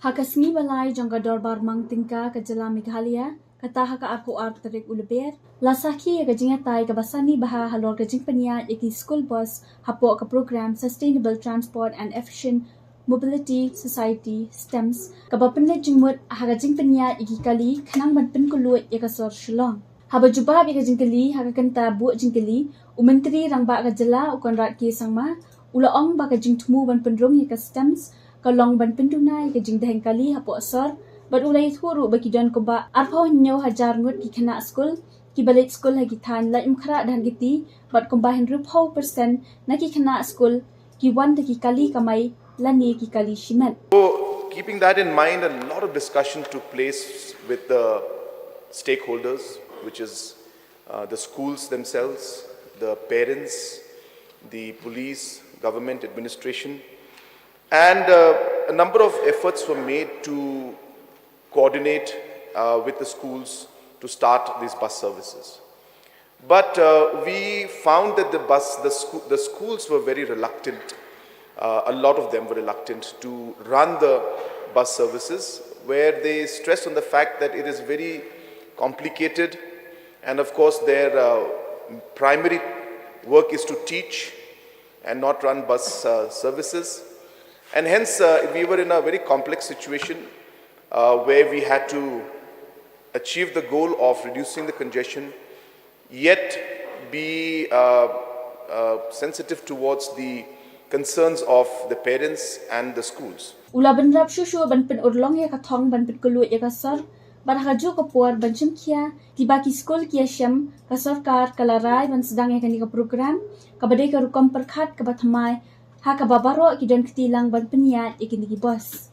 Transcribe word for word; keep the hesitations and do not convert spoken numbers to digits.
Ha ka sngi ba lai jong ka Dorbar Mang Tyngka ka jylla Meghalaya, kata ha ka arphew ar tarik u Lber, la sakhi ïa ka jingïatai kaba sani bha halor ka jingpynïaid ïa ki school bus hapoh ka program Sustainable Transport and Efficient Mobility Society, STEMS, kaba pynleit jingmut ha ka jingpynïaid ïa ki kali khnang ban pynkylluid ïa ka sor Shillong. Haba jubab ïa ka jingkylli ha ka kynta buh jingkylli, u Myntri Rangbah ka jylla u Conrad K Sangma u la ong ba ka jingthmu ban pynrung ïa ka STEMS ka long ban pynduna ïa ka jingdheng kali hapoh sor, bad u la ïathuh ruh ba ki don kumba arphew hynñiew hajar ngut ki khynnah skul kiba leit skul ha ki thaiñ Laitumkhrah Dharkiti, bad kumba hynriewphew percent na ki khynnah skul ki wan da ki kali kamai lane ki kali shimet. So, keeping that in mind, a lot of discussion took place with the stakeholders, which is uh, the schools themselves, the parents, the police, government, administration, and uh, a number of efforts were made to coordinate uh, with the schools to start these bus services. But uh, we found that the bus, the, scho- the schools were very reluctant. Uh, a lot of them were reluctant to run the bus services, where they stressed on the fact that it is very complicated, and of course, their uh, primary work is to teach and not run bus uh, services. And hence, uh, we were in a very complex situation uh, where we had to achieve the goal of reducing the congestion, yet be uh, uh, sensitive towards the concerns of the parents and the schools. U la bynrap shuh shuh ban pynurlong ïa ka thong ban pynkylluid ïa ka sor, bad ha kajuh ka por ban shim khia kiba ki skul ki ïashem, ka sorkar ka la rai ban sdang ïa kane ka program kaba dei ka rukom pyrkhat kaba thymmai ha kaba baroh ki don kti lang ban pynïaid ïa kine ki bus.